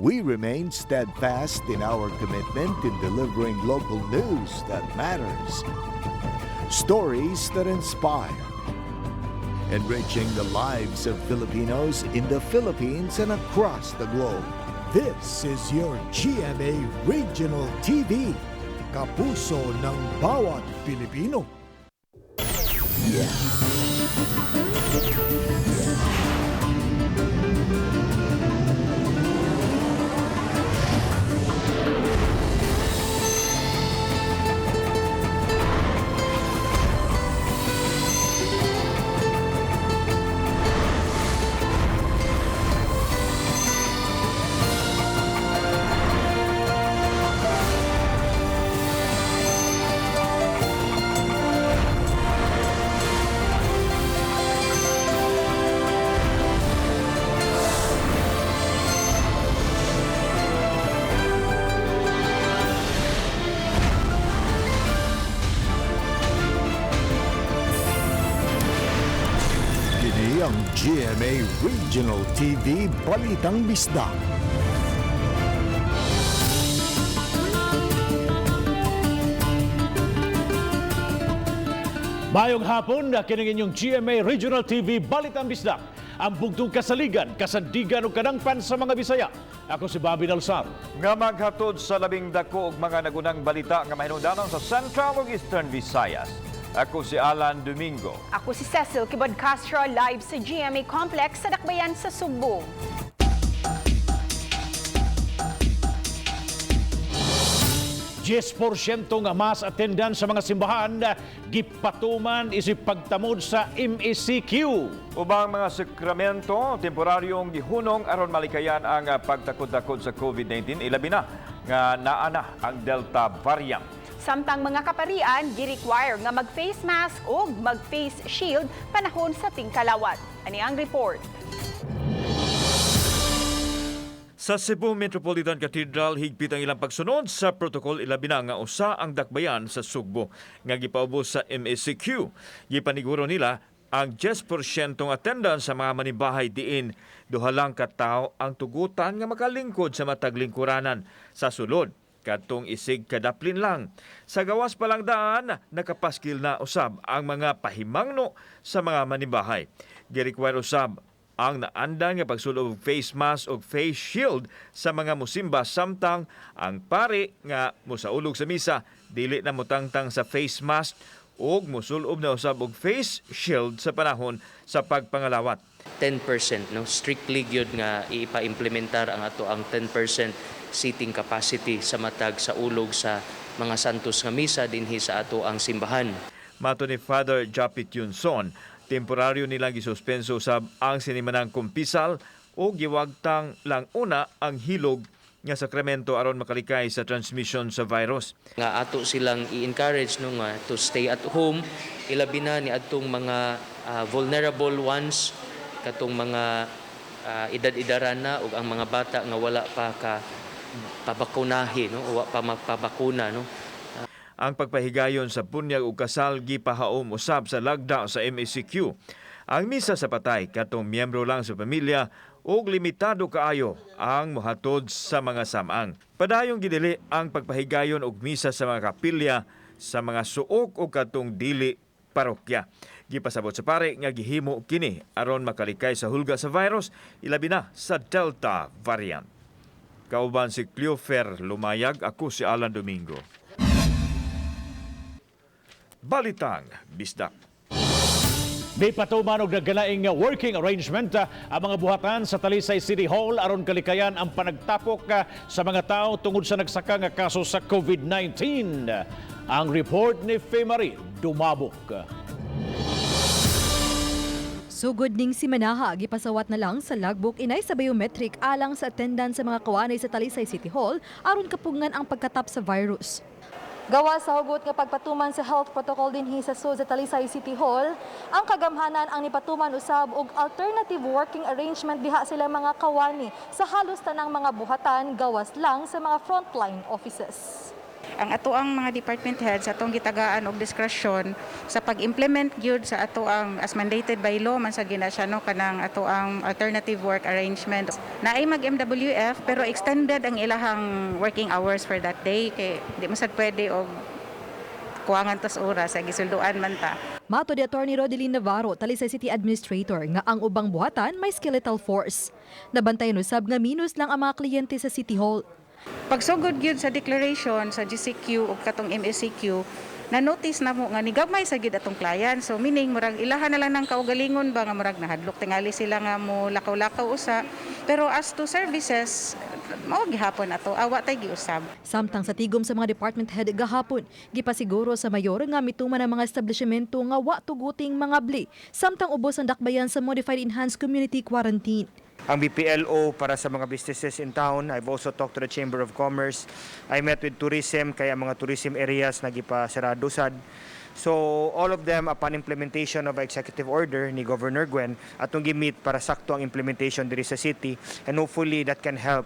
We remain steadfast in our commitment in delivering local news that matters, stories that inspire, enriching the lives of Filipinos in the Philippines and across the globe. This is your GMA Regional TV, kapuso ng bawat Pilipino. Kini ang GMA Regional TV Balitang Bisdak. Maayong hapon, kining inyong GMA Regional TV Balitang Bisdak. Ang bugtong kasaligan, kasandigan ug kadangpan sa mga Bisaya. Ako si Bobby Dalsar. Nga maghatod sa labing dako og mga nagunang balita nga mahinungdanon sa Central ug Eastern Visayas. Ako si Alan Domingo. Ako si Cecil Kibod Castro, live sa GMA Complex sa Dakbayan sa Sugbo. 10% nga mas attendance sa mga simbahan, gipatuman isip pagtamod sa MECQ. Ubang mga sakramento, temporaryong gihunong aron malikayan ang pagtakod-takod sa COVID-19, ilabi na nga naa na ang Delta variant. Samtang mga kaparian, gi-require nga mag-face mask o mag-face shield panahon sa tingkalawat. Ani ang report. Sa Cebu Metropolitan Cathedral, higpit ang ilang pagsunod sa protocol, ilabi na nga usa ang dakbayan sa Sugbo nga gipaubos sa MECQ. Gipaniguro nila ang 10% attendance sa mga manibahay diin duha lang ka tawo ang tugutan nga makalingkod sa matag lingkuranan sa sulod kadtong isig kadaplin lang. Sa gawas pa lang daan, nakapaskil na usab ang mga pahimangno sa mga manibahay. Girequire usab ang naandan nga pagsulob og face mask o face shield sa mga musimba, samtang ang pari nga mosaulog sa misa dili na motangtang sa face mask ug mosulob na usab og face shield sa panahon sa pagpangalawat. 10%, no, strictly gyud nga ipa-implementar ang ato ang 10% seating capacity sa matag sa ulog sa mga santos nga misa dinhi sa ato ang simbahan. Mato ni Father Japit Yunson, temporaryo nilang gisuspenso usab ang sinimanang kumpisal o giwagtang lang una ang hilog nga sakramento aron makalikay sa transmission sa virus. Nga ato silang i-encourage, no, nga to stay at home, ilabi na ni adtong mga vulnerable ones, katong mga edad-edaran na ug ang mga bata nga wala pa ka pabakunahi, no, wa pa mapabakuna, no. Ang pagpahigayon sa bunyag ug kasal gipahaom usab sa lagda sa MECQ. Ang misa sa patay katong miyembro lang sa pamilya ug limitado kaayo ang mohatod sa mga samang. Padayong gidili ang pagpahigayon og misa sa mga kapilya sa mga suok o katong dili parokya. Gipasabot sa pare nga gihimo kini aron makalikay sa hulga sa virus, ilabi na sa Delta variant. Kauban si Cleofer Lumayag, ako si Alan Domingo. Balitang Bisdak. Di patuman og nagkalaing working arrangement ang mga buhatan sa Talisay City Hall aron kalikayan ang panagtapok sa mga tao tungod sa nagsaka nga kaso sa COVID-19. Ang report ni Femari Dumabok. Sugod ning simanaha, gipasawat na lang sa logbook inay sa biometric alang sa attendance sa mga kawanay sa Talisay City Hall aron kapugngan ang pagkatap sa virus. Gawa sa hugot nga pagpatuman sa health protocol dinhi sa sud sa Talisay City Hall, ang kagamhanan ang nipatuman usab og alternative working arrangement diha sila mga kawani sa halos tanang mga buhatan gawas lang sa mga frontline offices. Ang ato ang mga department heads atong gitagaan og discretion sa pag-implement gyud sa ato ang as mandated by law man sa gina siya, no, kanang ato ang alternative work arrangement. Naay mag MWF pero extended ang ilahang working hours for that day kay di man sad pwede og kuwangan tas oras sa gisulduan man ta. Matod ni Attorney Rodeline Navarro, Talisay City Administrator, nga ang ubang buhatan may skeletal force. Nabantayan usab nga minus lang ang mga kliyente sa City Hall. Pagsugod gyud sa declaration sa GCQ ug katong MECQ, na notice na mo nga nigamay sa gyud atong client. So meaning murag ilahan na lang ng kaugalingon ba nga murag nahadlok tingali sila nga mo lakaw-lakaw usa. Pero as to services, mao gihapon ato, awa tay giusab. Samtang sa tigom sa mga department head gahapon, gipasiguro sa mayor nga mituman ang mga establishmento nga wa tuguting mga bli, samtang ubos ang dakbayan sa Modified Enhanced Community Quarantine. Ang BPLO para sa mga businesses in town. I've also talked to the Chamber of Commerce. I met with tourism, kaya mga tourism areas nagipasarado sad. So all of them, upon implementation of executive order ni Governor Gwen, atong gi-meet para sakto ang implementation diri sa city, and hopefully that can help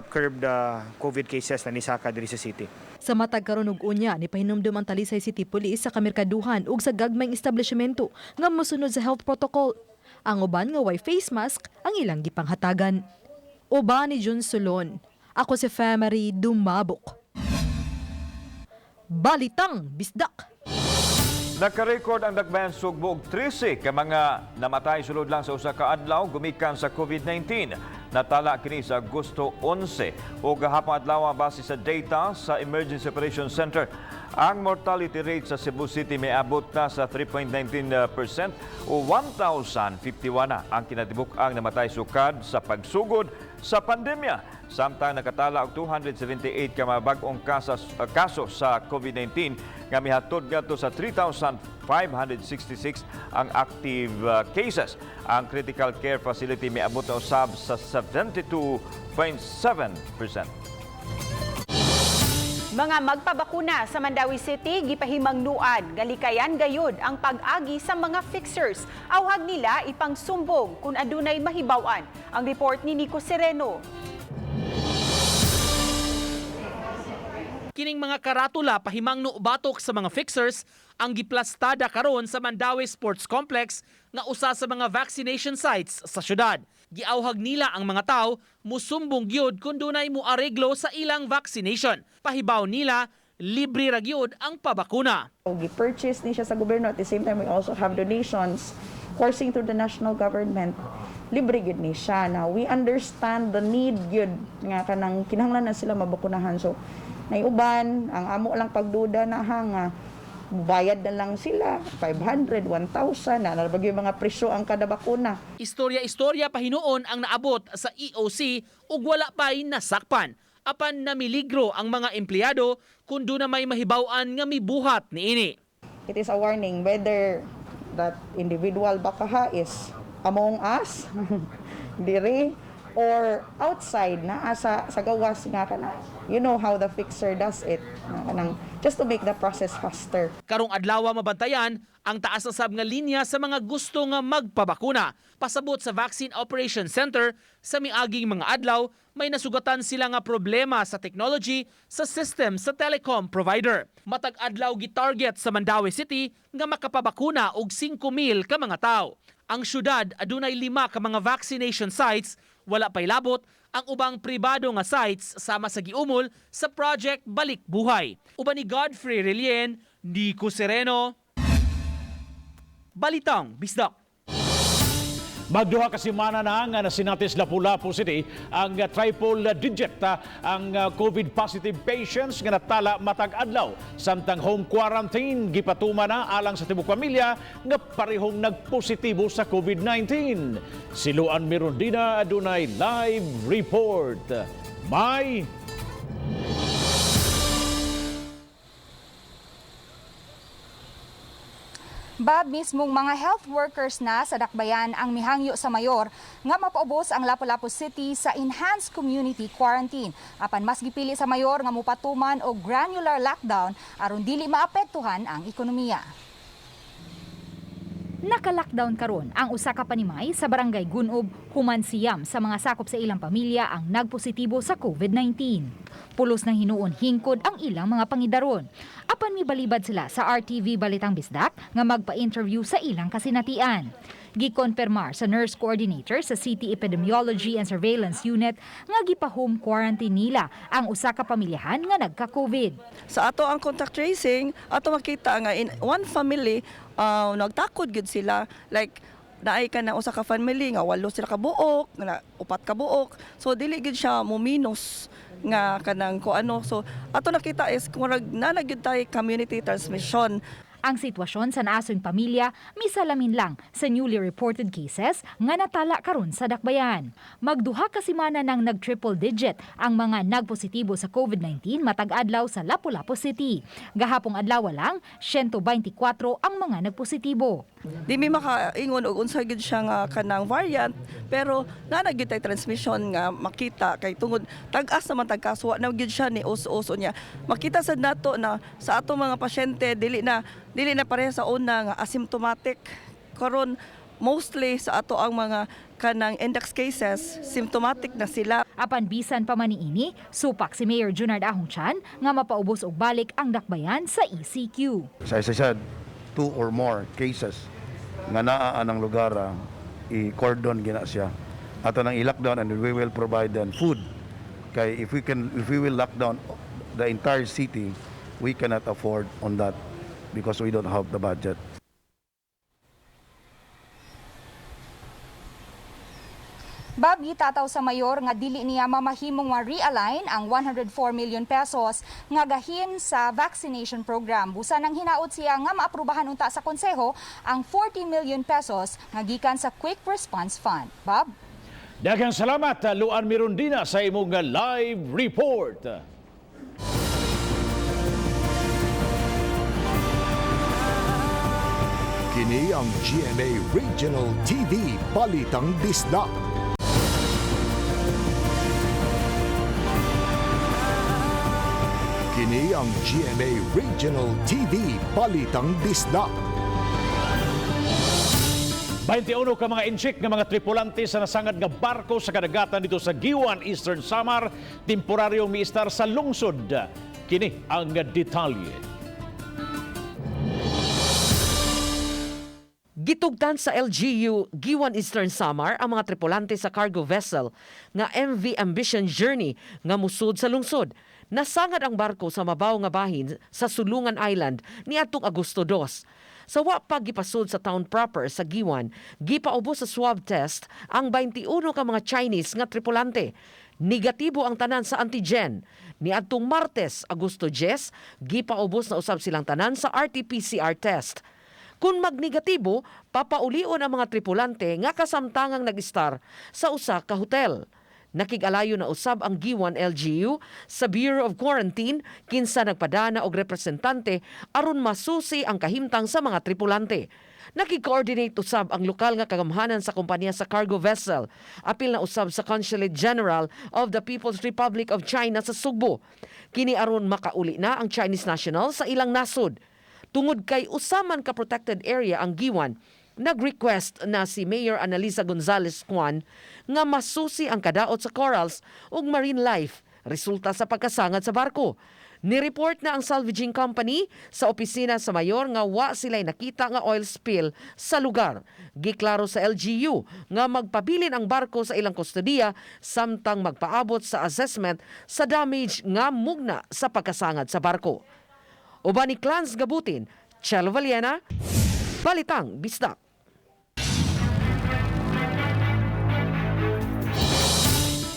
curb the COVID cases na nisaka diri sa city. Sa matag karon ug unya, ni pahinumdum ang Talisay City Police sa kamerkaduhan ug sa gagmayng establishmento nga mosunod sa health protocol. Ang uban nga way face mask ang ilang gipanghatagan. Uban ni Jun Solon. Ako si Femery Dumabok. Balitang Bisdak. Nakarekord ang Dakbayan Sugbo og 13 ka mga namatay sulod lang sa usa ka adlaw gumikan sa COVID-19. Natala kini sa Agosto 11 o gahapon adlaw base sa data sa Emergency Operations Center. Ang mortality rate sa Cebu City miabot na sa 3.19% o 1,051 na ang kinatibuk-ang namatay sukad sa pagsugod sa pandemya. Samtang nakatala og 278 ka mga bag-ong kaso sa COVID-19 nga mihatod ngadto sa 3,566 ang active cases. Ang critical care facility miabot na usab sa 72.7%. Mga magpabakuna sa Mandaue City gipahimangnuan nga likayan gayud ang pag-agi sa mga fixers. Awhag nila ipangsumbong kung adunay mahibaw-an. Ang report ni Nico Sereno. Kining mga karatula pahimangno batok sa mga fixers ang giplastada karon sa Mandaue Sports Complex nga usa sa mga vaccination sites sa syudad. Giawhag nila ang mga tao musumbong gyud kung dunay muareglo sa ilang vaccination. Pahibaw nila, libre ra gyud ang pabakuna. Gi-purchase ni siya sa gobyerno. At the same time, we also have donations coursing through the national government. Libre gyud ni siya. Now, we understand the need gyud nga kanang kinahanglan na sila mabakunahan. So nay uban, ang amo lang pagduda na ha nga bayad na lang sila 500, 1,000 na nalabag yung mga presyo ang kada bakuna. Istorya-istorya pahinuon ang naabot sa EOC ug wala pa'y nasakpan. Apan namiligro ang mga empleyado kung duna may mahibaw-an nga mibuhat niini. It is a warning whether that individual baka ha is among us dire or outside na asa sa gawas nga kana, you know how the fixer does it, nga kanang just to make the process faster. Karong adlaw mabantayan ang taas na sab nga linya sa mga gusto nga magpabakuna. Pasabot sa Vaccine Operation Center, sa miaging mga adlaw may nasugatan sila nga problema sa technology sa system sa telecom provider. Matag adlaw gi-target sa Mandaue City nga makapabakuna og 5,000 ka mga tawo. Ang syudad adunay lima ka mga vaccination sites, wala pay labot ang ubang pribado nga sites sama sa giumol sa Project Balik Buhay. Uban ni Godfrey Relien, Nico Sereno, Balitang Bisdak. Magduha ka semana na nga nasinatis Lapu-Lapu City ang triple digit ang COVID positive patients nga natala matag adlaw. Samtang home quarantine gipatuma na alang sa tibok pamilya nga parehong nagpositibo sa COVID-19. Si Luan Mirondina adunay live report. May Bob, mismong mga health workers na sa Dakbayan ang mihangyo sa mayor nga mapaubos ang Lapu-Lapu City sa enhanced community quarantine. Apan mas gipili sa mayor nga mupatuman og granular lockdown aron dili maapektuhan ang ekonomiya. Naka-lockdown karon ang usa ka panimay sa Barangay Gunob human siyam sa mga sakop sa ilang pamilya ang nagpositibo sa COVID-19. Pulos ng hinuon hingkod ang ilang mga pangidaron. Apan mibalibad sila sa RTV Balitang Bisdak nga magpa-interview sa ilang kasinatian. Gikonfirmar sa nurse coordinator sa City Epidemiology and Surveillance Unit nga gipa-home quarantine nila ang usa ka pamilyahan nga nagka-COVID. Sa ato ang contact tracing, ato makita nga in one family nagtakod gid sila, like naay ka na usa ka family nga walo sila ka buok, nga upat ka buok. So dili gid siya mo minus nga kanang ko ano. So ato nakita is murag naa gyud tay community transmission. Ang sitwasyon sa naasoy pamilya misalamin lang sa newly reported cases nga natala karon sa Dakbayan. Magduha ka semana nang nag-triple digit ang mga nagpositibo sa COVID-19 matag adlaw sa Lapu-Lapu City. Gahapong adlaw lang 124 ang mga nagpositibo. Di mi makaingon og unsa gyud siya nga kanang variant, pero naa na gyud tay transmission nga makita kay tungod tag-as naman tag kaso, wa na gyud siya ni us-uso niya. Makita sad nato na sa atong mga pasyente dili na pareha sa una nga asymptomatic. Karon mostly sa ato ang mga kanang index cases, symptomatic na sila. Apan bisan pa man niini, supak si Mayor Junard Ahong Chan nga mapaubos og balik ang Dakbayan sa ECQ. As I said, two or more cases nga naa anang lugar, i-cordon gina siya. Ato nang i-lockdown and we will provide them food. Kay if we will lock down the entire city, we cannot afford on that because we don't have the budget. Bob, gitataw sa mayor nga dili niya mamahimong ma-realign ang 104 million pesos nga gahin sa vaccination program. Busa nang hinaot siya nga maaprubahan unta sa konseho ang 40 million pesos nga gikan sa Quick Response Fund. Bob? Daghang salamat, Luan Mirundina, sa imong live report. Kini ang GMA Regional TV Balitang Bisdak. Kini ang GMA Regional TV Balitang Bisdak. 21 ka mga Intsik nga mga tripulante sa nasangad nga barko sa kadagatan dito sa Guiuan, Eastern Samar, temporaryong miistar sa lungsod. Kini ang detalye. Gitugtan sa LGU Guiuan, Eastern Samar ang mga tripulante sa cargo vessel nga MV Ambition Journey nga musud sa lungsod. Nasangad ang barko sa mabaw nga bahin sa Sulungan Island niadtong Agosto 2. Sa wa pa gipasud sa town proper sa Guiuan, gipaubos sa swab test ang 21 ka mga Chinese nga tripulante. Negatibo ang tanan sa antigen. Niadtong Martes, Agosto 10, gipaubos na usab silang tanan sa RT-PCR test. Kung magnegatibo, papaulion ang mga tripulante nga kasamtangang nag-istar sa usa ka hotel. Nakig-alayo na usab ang Guiuan LGU sa Bureau of Quarantine kinsa nagpadana og representante aron masusi ang kahimtang sa mga tripulante. Nakig-coordinate usab ang lokal nga kagamhanan sa kompanya sa cargo vessel. Apil na usab sa Consulate General of the People's Republic of China sa Sugbo. Kini aron makauli na ang Chinese national sa ilang nasod. Tungod kay usa man ka protected area ang Guiuan, nag-request na si Mayor Annalisa Gonzales Juan nga masusi ang kadaot sa corals ug marine life resulta sa pagkasangad sa barko. Ni-report na ang salvaging company sa opisina sa mayor nga wa sila'y nakita nga oil spill sa lugar. Giklaro sa LGU nga magpabilin ang barko sa ilang kustodiya samtang magpaabot sa assessment sa damage nga mugna sa pagkasangad sa barko. Uban ni Clans Gabutin, Chelo Valiena, Balitang Bisdak.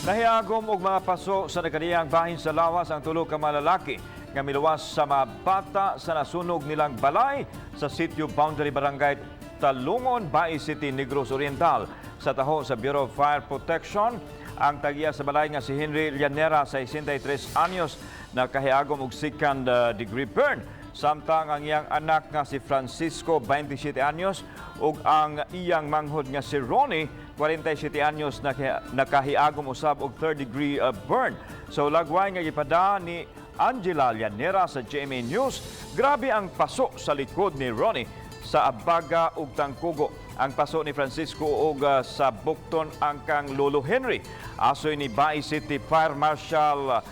Nahiagom og mga paso sa nagkaniyang bahin sa lawas ang tulo ka mga lalaki nga miluwas sa mga bata sa nasunog nilang balay sa Sitio Boundary, Barangay Talungon, Bais City, Negros Oriental. Sa taho sa Bureau of Fire Protection, ang tag-iya sa balay nga si Henry Llanera, 63 anyos, nakahiagom og second degree burn. Samtang ang iyang anak nga si Francisco, 27 anyos, ug ang iyang manghod nga si Ronnie, 47 anyos, nakahiagom usab og third degree burn. So lagway nga gipada ni Angela Llanera sa GMA News, grabe ang paso sa likod ni Ronnie sa abaga ug tangkugo. Ang paso ni Francisco ug sa bukton ang kang Lolo Henry. Asoy ni Bais City Fire Marshal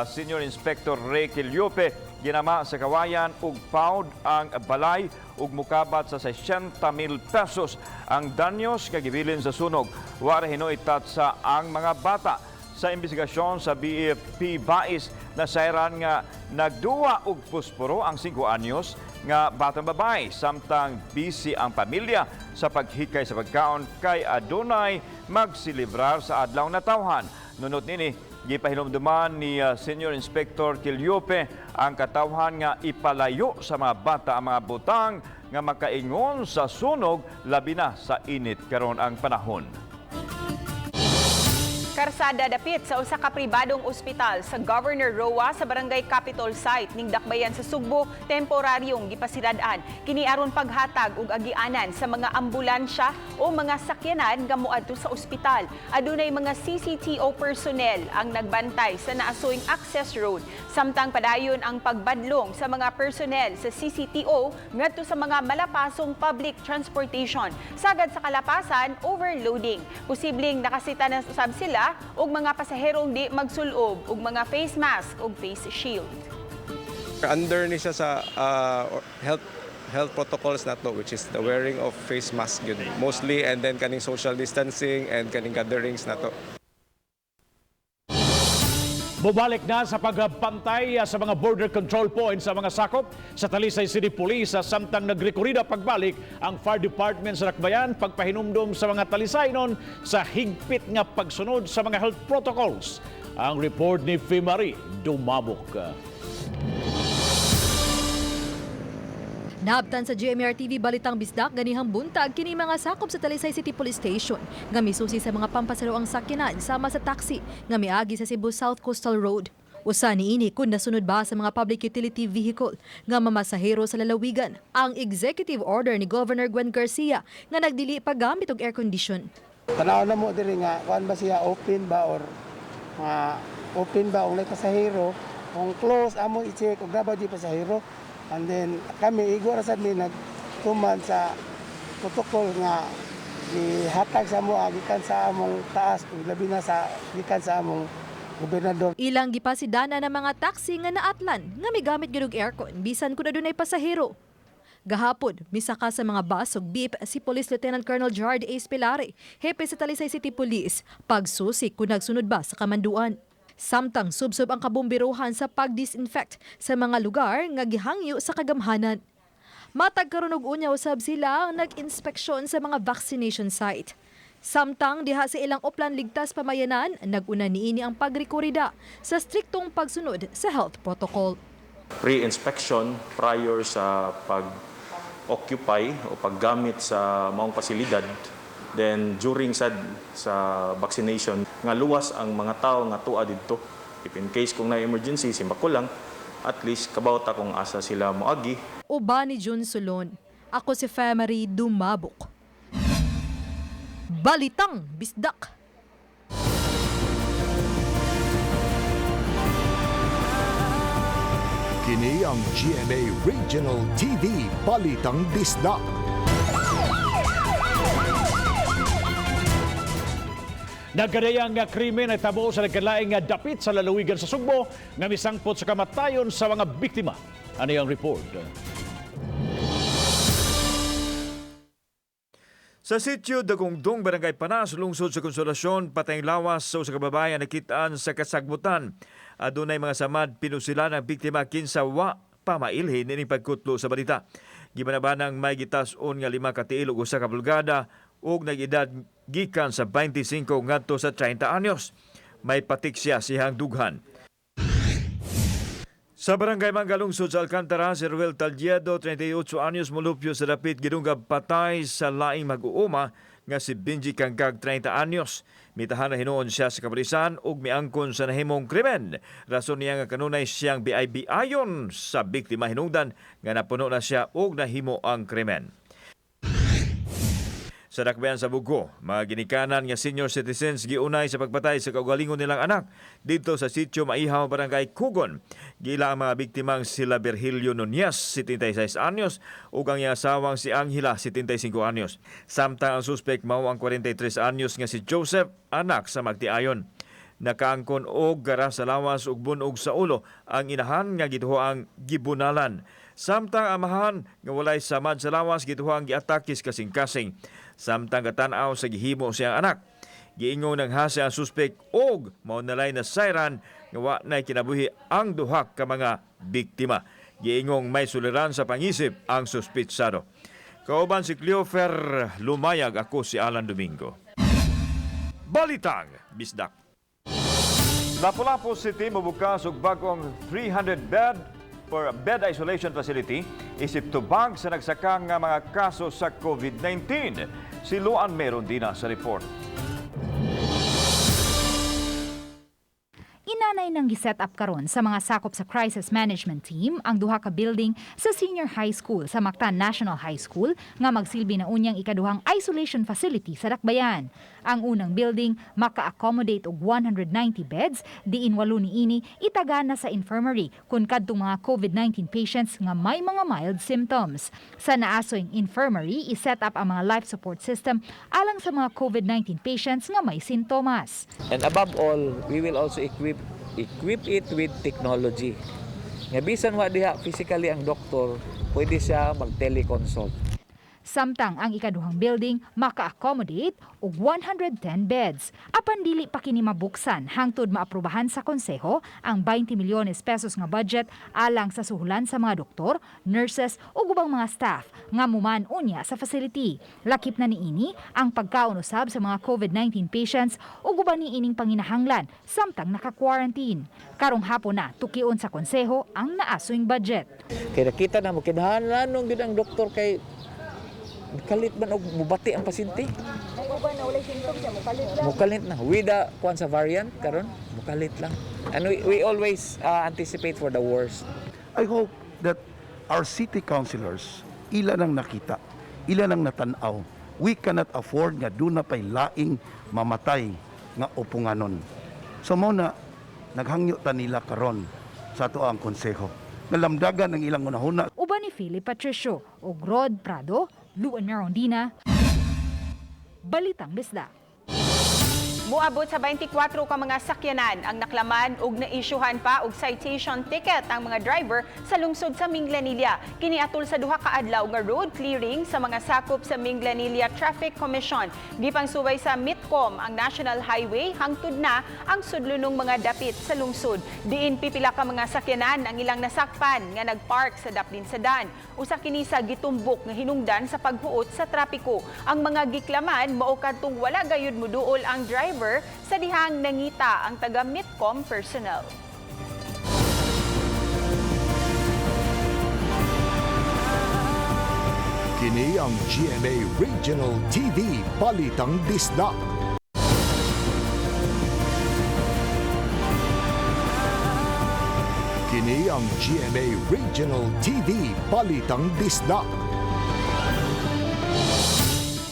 Senior Inspector Ray Quillope, ginama sa kawayan ug pound ang balay ug mukabat sa 60,000 pesos ang danyos kagibilin sa sunog. Wara hinuoy tatsa ang mga bata. Sa investigasyon sa BFP Bais, nasayran nga nagduwa og pusporo ang 5 anyos nga batang babae samtang busy ang pamilya sa paghikay sa pagkaon kay adunay magselebrar sa adlaw natawhan. Nunot nini, gipahinumduman ni Senior Inspector Quillope ang katawhan nga ipalayo sa mga bata ang mga butang nga makaingon sa sunog, labi na sa init karon ang panahon. Karsada dapit sa usa ka pribadong ospital sa Governor Roa sa Barangay Capitol Site ning Dakbayan sa Sugbo temporaryong gipasirad-an. Kini aron paghatag og agianan sa mga ambulansya o mga sakyanan nga moadto sa ospital. Adunay mga CCTO personnel ang nagbantay sa naasoyng access road, samtang padayon ang pagbadlong sa mga personnel sa CCTO ngadto sa mga malapasong public transportation. Sagad sa kalapasan, overloading. Posibleng nakasita na usab sila og mga pasaherong di magsulob og mga face mask ug face shield. Under ni siya sa health protocols nato, which is the wearing of face mask yun mostly, and then kaning social distancing and kaning gatherings nato. Bubalik na sa pagbantay sa mga border control points sa mga sakop sa Talisay City Police sa samtang nagrekorida pagbalik ang Fire Department sa Dakbayan pagpahinumdom sa mga Talisaynon sa higpit nga pagsunod sa mga health protocols. Ang report ni Fimari Dumabok. Naabtan sa GMR TV Balitang Bisdak ganihang buntag kini mga sakop sa Talisay City Police Station nga misusi sa mga pampasaroang sakyanan sama sa taxi nga miagi sa Cebu South Coastal Road. Usa niini kung nasunod ba sa mga public utility vehicle nga mamasahero sa lalawigan ang executive order ni Governor Gwen Garcia nga nagdili paggamit og air condition. Tanaw na mo diri nga kuan ba siya, open ba or nga open ba og pasahero, kung close amo i-check og naa ba di pasahero. And then kami igo ra sad mi nagtuman sa protocol nga gihatag sa amo gikan sa among taas ug labi na sa gikan sa among gobernador. Ilang gipasidana ng mga taxi nga naatlan nga migamit gyud og aircon bisan kun adunay pasahero. Gahapon, misaka sa mga bus ug beep si Police Lieutenant Colonel Gerard A. Spilare, hepe sa Talisay City Police, pagsusi kung nagsunod ba sa kamanduan. Samtang subsob ang kabomberohan sa pag-disinfect sa mga lugar nga gihangyo sa kagamhanan. Matag karon og unya usab sila ang nag-inspeksyon sa mga vaccination site. Samtang diha sa ilang Oplan Ligtas Pamayanan, nag-una niini ang pagrekorida sa striktong pagsunod sa health protocol. Pre-inspection prior sa pag-occupy o paggamit sa maong pasilidad, then during sad sa vaccination nga luwas ang mga tao nga tua didto. If in case kung na emergency, simbako lang, at least kabaw ta kung asa sila moagi. Uban ni Jun Solon. Ako si Femery Dumabok. Balitang Bisdak. Kini ang GMA Regional TV Balitang Bisdak. Nagkadayang nga krimen ay tabo sa nagkalaing nga dapit sa lalawigan sa Sugbo nga misangpot sa kamatayon sa mga biktima. Ano yung report? Sa sitio Dagongdong, Barangay Panas, lungsod sa Konsolasyon, patayng lawas sa usa ka babae ang nakitaan sa kasagbutan. Adunay mga samad pinusilan ang biktima kinsa wa pamailhin ining pagkutlo sa balita. Gibanabanang may gitas-on nga 5 ka tiil ug 1 ka pulgada ug nag-edad gikan sa 25 ngadto sa 30 anyos. May patik siya sihang dughan. Sa Barangay Manggalungsod sa Alcantara, si Ruel Taliedo, 38 anyos, mulupyo sa dapit gidungag patay sa laing mag-uuma nga si Benji Kangkag, 30 anyos. Mitahan na hinuon siya sa kapulisan ug miangkon sa nahimong krimen. Rason niya nga kanunay siyang BIB ayon sa biktima hinungdan nga napuno na siya ug nahimo ang krimen. Sa Dakbayan sa Bugo, mga ginikanan nga senior citizens giunay sa pagpatay sa kaugalingon nilang anak dito sa sitio Maihaw, Barangay Kugon. Gila ang mga biktimang sila Virgilio Nunez, 76 anyos, ug ang iyang asawang si Angela, 75 anyos. Samtang ang suspek mao ang 43 anyos nga si Joseph, anak sa magtiayon. Nakaangkon og gara sa lawas ug bunog sa ulo ang inahan nga gituhoang gibunalan. Samtang amahan nga walay samad sa lawas gituhoang giatakis kasing-kasing. Samtang gatan-aw sa gihimo siyang anak. Giingong nanghasi ang suspek og mao nalay na sayran nga wa nay kinabuhi ang duha ka mga biktima. Giingong may suliran sa pangisip ang suspitsado. Kauban si Cleofer Lumayag, ako si Alan Domingo. Balitang Bisdak. Lapu-Lapu City mobukas og bag-ong 300 bed per bed isolation facility isip tubag sa nagsakang nga mga kaso sa COVID-19. Si Luan Merondina sa report. Inanay nang giset up karon sa mga sakop sa crisis management team ang duha ka building sa Senior High School sa Mactan National High School nga magsilbi na unyang ikaduhang isolation facility sa Dakbayan. Ang unang building maka-accommodate og 190 beds, diin walo niini itaga na sa infirmary kun kadtong mga COVID-19 patients nga may mga mild symptoms. Sa naasoing infirmary, i-set up ang mga life support system alang sa mga COVID-19 patients nga may sintomas. And above all, we will also equip it with technology. Nga bisan wa diha physically ang doktor, pwede siya mag-teleconsult. Samtang ang ikaduhang building maka-accommodate og 110 beds. Apan dili pa kini mabuksan hangtod maaprubahan sa konseho ang 20 milyones pesos nga budget alang sa suhulan sa mga doktor, nurses ug ubang mga staff nga muman unya sa facility. Lakip na niini ang pagkaon usab sa mga COVID-19 patients ug uban niining panginahanglan samtang naka-quarantine. Karong hapon na tukion sa konseho ang naasoing budget. Kaya nakita na mo kinahanglan gyud ang doktor kay kalit man og mubati ang pasyente. Mukalit na. With the kuan sa variant karon, mukalit lang. And we always anticipate for the worst. I hope that our city councilors, ila nang nakita, ila nang natanaw. We cannot afford nga duna pay laing mamatay nga upunganon. So mao na naghangyo ta nila karon sa ato ang konseho. Nalamdagan ang ilang hunahuna. Uban ni Philip Patricio ug Rod Prado, Luan Merondina, Balitang Bisdak. Muabot sa 24 ka mga sakyanan ang naklaman ug naisyuhan pa og citation ticket ang mga driver sa lungsod sa Minglanilla. Kini atol sa duha ka adlaw nga road clearing sa mga sakop sa Minglanilla Traffic Commission. Gipangsuway sa MITCOM ang National Highway hangtod na ang sudlonong mga dapit sa lungsod. Diin pipila ka mga sakyanan ang ilang nasakpan nga nagpark sa daplin sa dan. Usa kini sa gitumbok nga hinungdan sa paghuot sa trapiko. Ang mga giklaman mao kadtong wala gayud muduol ang driver sa dihang nangita ang taga MITCOM personnel. Kini ang GMA Regional TV Balitang Bisdak. Kini ang GMA Regional TV Balitang Bisdak.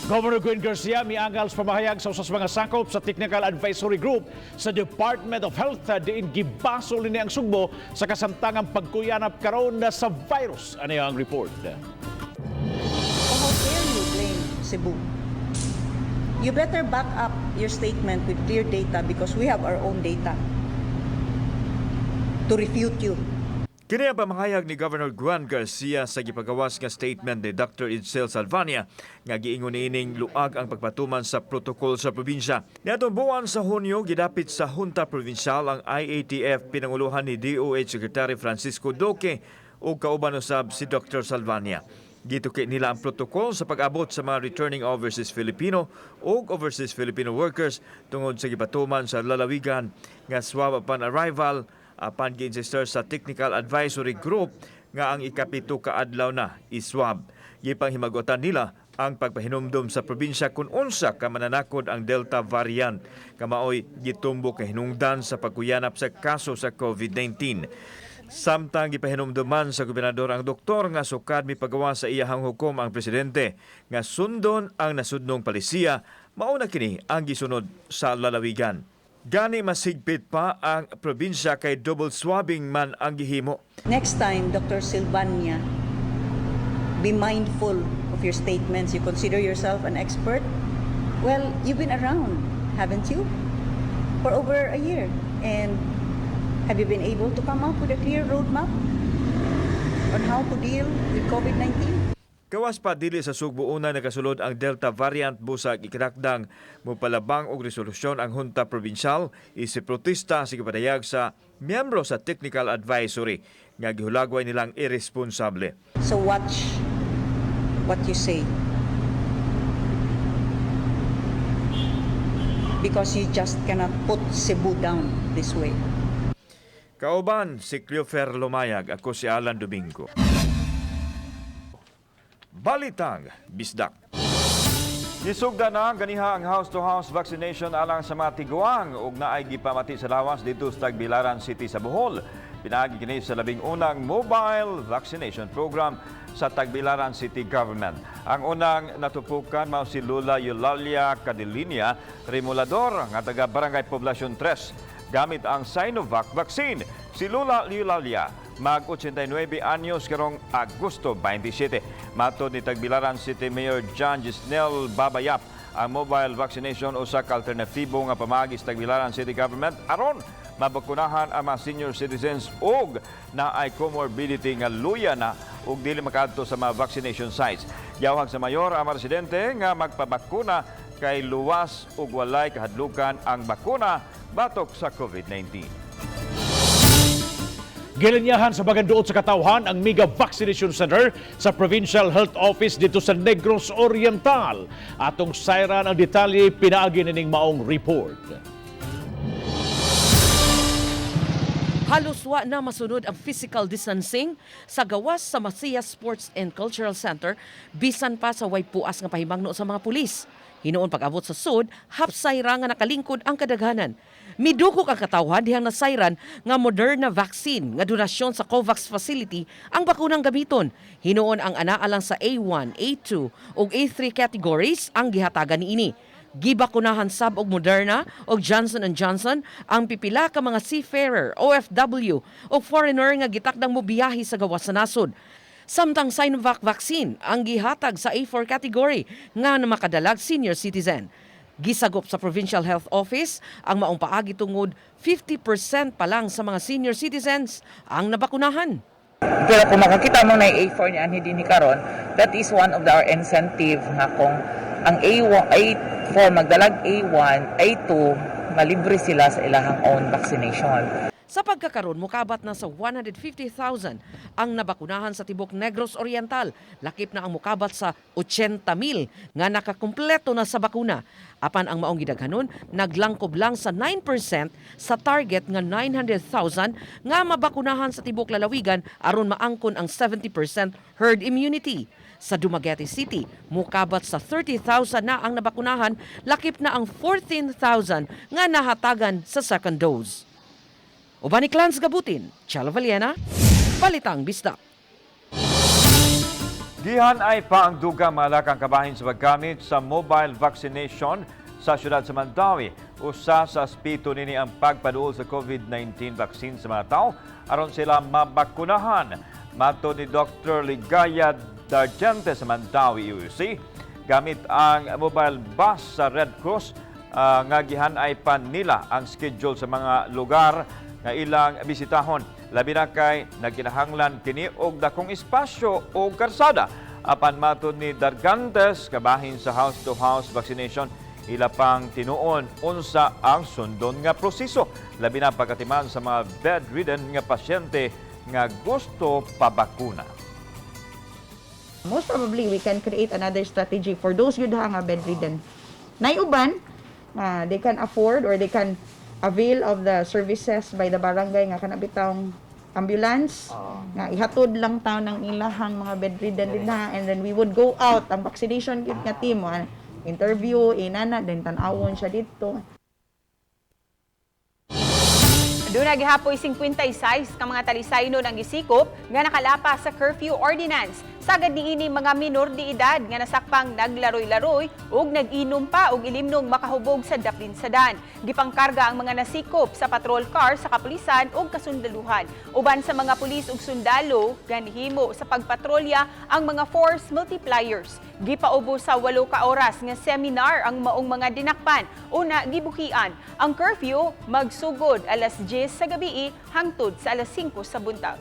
Governor Gwen Garcia miangal sa pamahayag sa usas mga sakop sa Technical Advisory Group sa Department of Health diin gibasol ni ang Sugbo sa kasamtangang pagkuyanap karon na sa virus. Ano ang report? How dare you blame Cebu? You better back up your statement with clear data because we have our own data to refute you. Kini ang pamahayag ni Governor Gwen Garcia sa gipagawas nga statement ni Dr. Itzel Salvania nga giingon niining luag ang pagpatuman sa protocol sa probinsya. Niadtong buwan sa Hunyo, gidapit sa Junta Provincial ang IATF pinanguluhan ni DOH Secretary Francisco Duque ug kauban usab si Dr. Salvania. Gituki nila ang protocol sa pag-abot sa mga returning overseas Filipino ug overseas Filipino workers tungod sa gipatuman sa lalawigan nga swab upon arrival apan gi-insister sa Technical Advisory Group nga ang 7 ka adlaw na iswab. Gipanghimagutan nila ang pagpahinumdom sa probinsya kung unsa ka mananakod ang Delta variant kamaoy gitumbok nga hinungdan sa pagkuyanap sa kaso sa COVID-19. Samtang gipahinumduman sa gobernador ang doktor nga sukad mipagawa sa iyahang hukom ang presidente nga sundon ang nasudnong palisiya, mauna kini ang gisunod sa lalawigan. Gani masigpit pa ang probinsya kay double swabbing man ang gihimo. Next time, Dr. Silvania, be mindful of your statements. You consider yourself an expert? Well, you've been around, haven't you? For over a year. And have you been able to come up with a clear roadmap on how to deal with COVID-19? Gawas pa dili sa Sugbo una nakasulod ang Delta variant, busag ikinakdang mopalabang og resolusyon ang Junta Provincial isip protesta sa gipadayag sa miyembro sa Technical Advisory nga gihulagway nilang irresponsable. So watch what you say, because you just cannot put Cebu down this way. Kauban si Cleofer Lumayag, ako si Alan Domingo. Balitang Bisdak. Nisugda na ganiha ang house-to-house vaccination alang sa mga tiguang ug naay gipamati sa lawas dito sa Tagbilaran City sa Bohol. Pinaagi kini sa 11 mobile vaccination program sa Tagbilaran City Government. Ang unang natupukan mao si Lula Eulalia Cadelinia Remulador nga taga Barangay Poblacion 3 gamit ang Sinovac vaccine. Si Lula Eulalia mag 89 anyos karong Agosto 27. Matod ni Tagbilaran City Mayor John Gisnel Babayap, ang mobile vaccination usa ka alternatibo nga pamaagi sa Tagbilaran City Government aron mabakunahan ang mga senior citizens ug naay comorbidity nga luya na ug dili makaadto sa mga vaccination sites. Giawhag sa mayor ang mga residente nga magpabakuna kay luwas ug walay kahadlukan ang bakuna batok sa COVID-19. Gilinyahan sa baganduot sa katawhan ang Mega Vaccination Center sa Provincial Health Office dito sa Negros Oriental. Atong sayran ang detalye pinaagi nining maong report. Halos wa na masunod ang physical distancing sa gawas sa Masias Sports and Cultural Center bisan pa sa way puas nga pahimangno sa mga pulis. Hinuon pag-abot sa sud, hapsay ra nga nakalingkod ang kadaghanan. Midukok ang katawhan dihang nasayran nga Moderna vaccine nga donasyon sa COVAX facility ang bakunang gamiton. Hinuon ang anaa lang sa A1, A2 ug A3 categories ang gihatagan niini. Gibakunahan sab og Moderna og Johnson Johnson ang pipila ka mga seafarer, OFW o foreigner nga gitakdang mobiyahe sa gawas sa nasod. Samtang Sinovac vaccine ang gihatag sa A4 category nga makadalag senior citizen. Gisagop sa Provincial Health Office ang maong paagi tungod 50% pa lang sa mga senior citizens ang nabakunahan. Pero kung makakita mo na yung A4 ni anhi dinhi karon, that is one of our incentive nga kung ang A1, A4 magdalag A1, A2, malibre sila sa ilahang own vaccination. Sa pagkakaron, mukabat na sa 150,000 ang nabakunahan sa tibok Negros Oriental. Lakip na ang mukabat sa 80,000 nga nakakumpleto na sa bakuna. Apan ang maong gidaghanon, naglangkob lang sa 9% sa target nga 900,000 nga mabakunahan sa tibok lalawigan aron maangkon ang 70% herd immunity. Sa Dumaguete City, mukabat sa 30,000 na ang nabakunahan, lakip na ang 14,000 nga nahatagan sa second dose. Uban ni Clans Gabutin, Chalo Valiena, Balitang Bisdak. Gihan ay pa ang dugang malakang kabahin sa paggamit sa mobile vaccination sa siyudad sa Mandaue. Usa sa aspeto nini ang pagpaduol sa COVID-19 vaccine sa mga tao aron sila mabakunahan. Matod ni Dr. Ligaya Dargente sa Mandaue UC, gamit ang mobile bus sa Red Cross nga gihan ay pa nila ang schedule sa mga lugar nga ilang bisitahon. Labi na kay nagkinahanglan kini og dakong espasyo o karsada. Apan matod ni Dargantes, kabahin sa house-to-house vaccination, ila pang tinuon unsa ang sundon nga proseso. Labi na pagkatiman sa mga bedridden nga pasyente nga gusto pabakuna. Most probably, we can create another strategy for those yun nga bedridden. Nay uban, they can afford or they can avail of the services by the barangay nga kana bitawng ambulance nga ihatod lang taon ng ilahang mga bedridden din na, and then we would go out ang vaccination kit nga team, interview inana, then tan-awon siya dito. Doon gihapoy 56 ka mga Talisaynon ang gisikop nga nakalapas sa curfew ordinance. Sagad niini mga minor de edad nga nasakpang naglaroy-laroy ug nag-inom pa og ilimnong makahubog sa daplinsadan. Gipangkarga ang mga nasikop sa patrol car sa kapulisan ug kasundaluhan. Uban sa mga pulis ug sundalo, ganhimo sa pagpatrolya ang mga force multipliers. Gipaubos sa 8 ka oras nga seminar ang maong mga dinakpan. Una, gibukian ang curfew magsugod alas 10 sa gabi hangtod sa alas 5 sa buntag.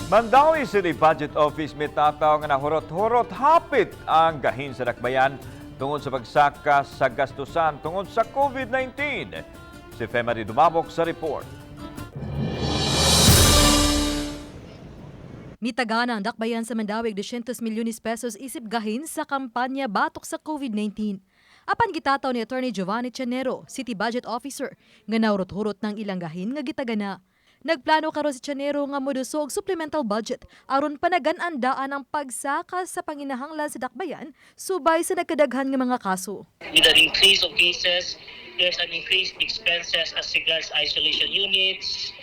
Mandawi City Budget Office mitataw nga nahurot-hurot hapit ang gahin sa dakbayan tungod sa pagsaka sa gastusan tungod sa COVID-19. Si Femary Dumabok sa report. Mitagana ang dakbayan sa Mandawi og 200 milyones pesos isip gahin sa kampanya batok sa COVID-19. Apan gitataw ni Attorney Giovanni Chanero, City Budget Officer, nga naurot-hurot ng ilang gahin nga gitagana. Nagplano karon si Chanero nga moduso og supplemental budget aron panagan-andaan ang pagsaka sa panginahanglan sa dakbayan subay sa nagkadaghan nga mga kaso. With an increase of cases, there's an increased expenses as regards isolation units.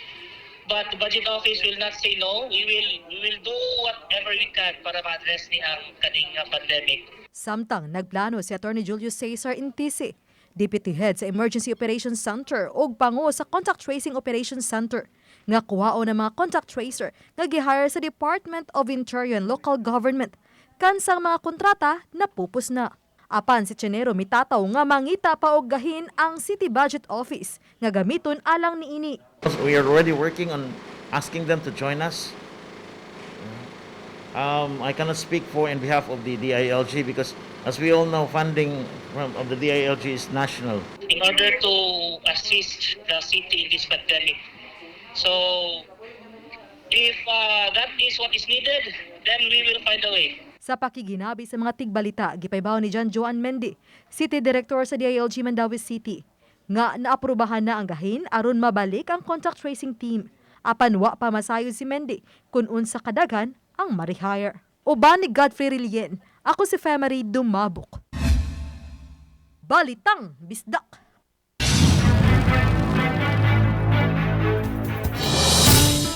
But the budget office will not say no. We will do whatever we can para ma-address ni ang kaning pandemic. Samtang nagplano si Attorney Julius Cesar Intisi, Deputy Head sa Emergency Operations Center ug pango sa Contact Tracing Operations Center, nga kuhaon ng mga contact tracer nga gihire sa Department of Interior and Local Government kansang mga kontrata napupos na. Apan si Chenero mitataw nga mangita pa og gahin ang City Budget Office nga gamiton alang niini. We are already working on asking them to join us. I cannot speak for in behalf of the DILG because, as we all know, funding of the DILG is national. In order to assist the city in this pandemic. So, if that is what is needed, then we will find a way. Sa pakiginabi sa mga tigbalita, gipaybaw ni John Joan Mendy, City Director sa DILG Mandaue City, nga naaprubahan na ang gahin aron mabalik ang contact tracing team. Apan wa pa masayod si Mendy kung unsa kadaghan ang ma-rehire. Uban ni Godfrey Rilien, ako si Femery Dumabok. Balitang Bisdak.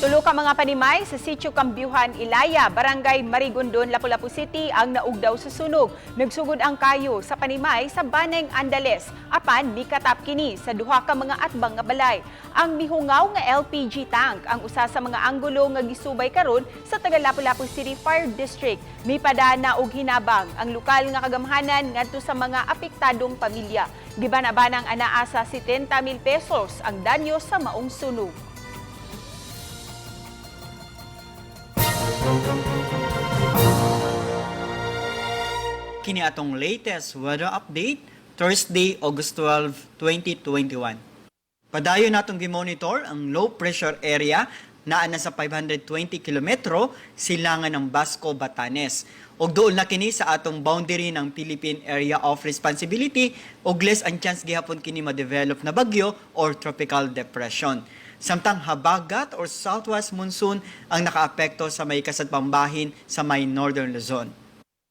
Tulo ka mga panimay sa Sitio Kambyuhan, Ilaya, Barangay Marigondon, Lapu-Lapu City ang naugdaw sa sunog. Nagsugod ang kayo sa panimay sa Baneng Andales. Apan mikatap kini sa duha ka mga atbang nga balay. Ang mihungaw nga LPG tank ang usa sa mga anggulo nga gisubay karon sa taga Lapu-Lapu City Fire District. Mipadana og hinabang ang lokal nga kagamhanan ngadto sa mga apektadong pamilya. Gibanabanang anaa sa 70,000 pesos ang danyo sa maong sunog. Kini atong latest weather update Thursday, August 12, 2021. Padayon natong gimonitor ang low pressure area naa na sa 520 kilometro silangan ng Basco, Batanes. Og dool na kini sa atong boundary ng Philippine Area of Responsibility og less ang chance gihapon kini ma-develop na bagyo or tropical depression. Samtang habagat or southwest monsoon ang nakaapekto sa may kasadpang bahin sa may northern Luzon.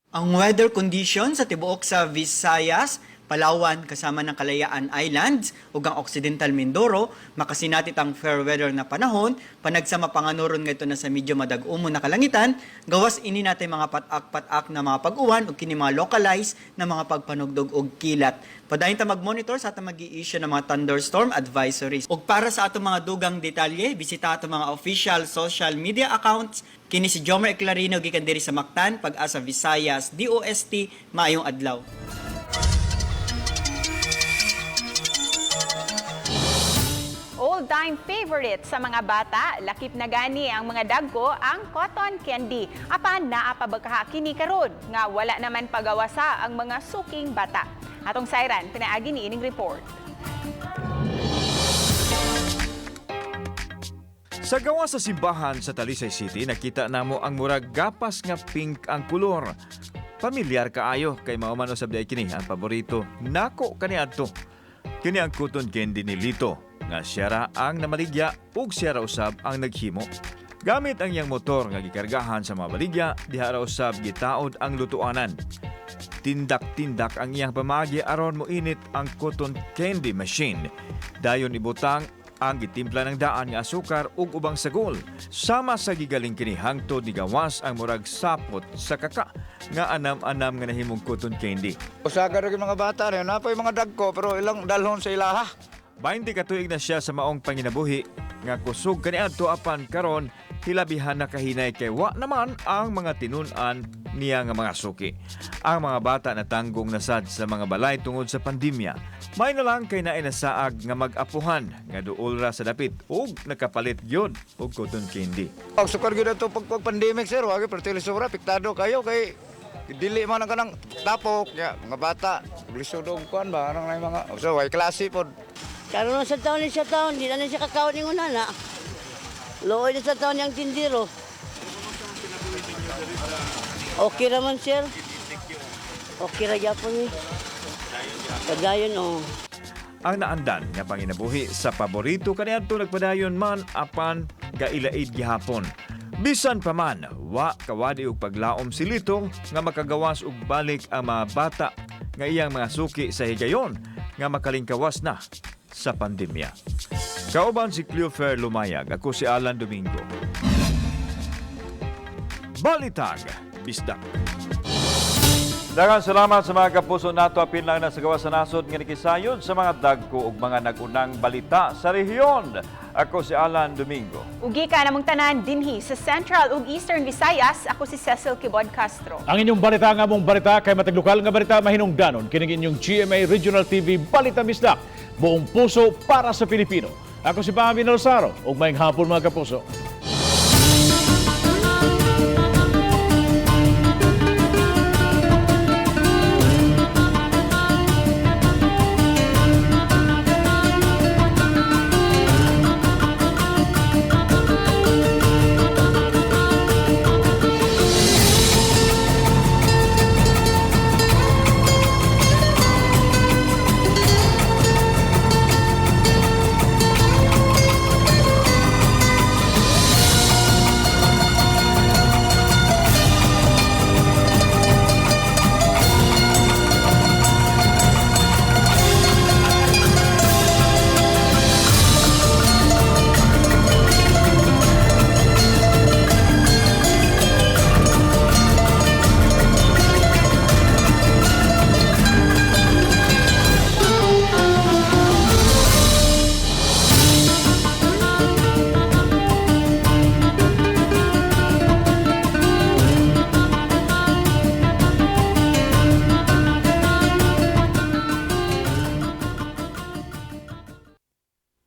Ang weather condition sa tibuok sa Visayas, Palawan kasama ng Kalayaan Islands ug ang Occidental Mindoro makasinatit ang fair weather na panahon panagsama panganuron ngadto na sa medyo madag-umo na kalangitan, gawas ini natay mga patak-patak na mga pag-uwan ug kini mga localized na mga pagpanugdog og kilat. Padayon ta mag-monitor sa atong magi-issue ng mga thunderstorm advisories. Ug para sa atong mga dugang detalye, bisita atong mga official social media accounts. Kini si Jomer Eclarino gikan diri sa Mactan, Pag-asa Visayas, DOST, maayong adlaw. All-time favorite sa mga bata, lakip na gani ang mga dagko ang cotton candy. Apan naa pa ba kaha kini karon nga wala naman pagawasa ang mga suking bata. Atong sayran pinaagi ni ining report. Sa gawa sa simbahan sa Talisay City, nakita namo ang murag gapas nga pink ang kolor. Pamilyar kaayo kay mao man usab diay kini ang paborito nako kaniadto. Kini ang cotton candy ni Lito nga siya ra ang namaligya ug siya ra usab ang naghimo. Gamit ang iyang motor nga gikargahan sa mga baligya, diha ra usab gitaod ang lutuanan. Tindak-tindak ang iyang pamagi aron moinit ang cotton candy machine. Dayon ibutang Ang gitimpla ng daan nga asukar ug ubang sagol. Sama sa gigaling kini hangtod ni gawas ang murag sapot sa kaka nga anam-anam nga nahimong cotton candy. Usaga rin mga bata rin, napay mga dagko pero ilang dalhon sa ilaha. 20 ka tuig na siya sa maong panginabuhi nga kusog kaniadto, apan karon hilabihan na kahinay kay wa naman ang mga tinun-an niya nga mga suki. Ang mga bata natanggong nasad sa mga balay tungod sa pandemya. May na lang kay naay nasaag nga mag-apuhan nga duol ra sa dapit ug nakapalit gyud og cotton candy. Ang sukar gyud ato pag pandemic, sir, wagi pero sobra apektado kayo kay dili man ang kanang tapok ya mga bata lisod og kuan ba anong nay mga so way klase pod. Karon sa taon ni sa taon, di na siya kakaon ni na. Luoy na sa taon niyang tindiro. Okay raman, sir. Okay ra gyapon ni. Padayon, oh. Ang naandan nga panginabuhi sa paborito kaniadto nagpadayon man apan gailaid gihapon. Bisan pa man, wa kawadi og paglaom si Lito nga makagawas og balik ang mga bata nga iyang mga suki sa higayon nga makalingkawas na sa pandemya. Kauban si Cleofer Lumayag, ako si Alan Domingo. Balitag, Bisdak. Daghang salamat sa mga kapuso nato apil lang na sa gawas sa nasod nga nikisayod sa mga dagko ug mga nagunang balita sa rehiyon. Ako si Alan Domingo. Ugi ka namong tanan dinhi sa Central ug Eastern Visayas. Ako si Cecil Kibod Castro. Ang inyong balita nga mong balita kay matag lokal nga balita mahinungdanon kining inyong GMA Regional TV Balita Bisdak. Buong puso para sa Pilipino. Ako si Bobby Nalsaro ug maayong hapon, mga kapuso.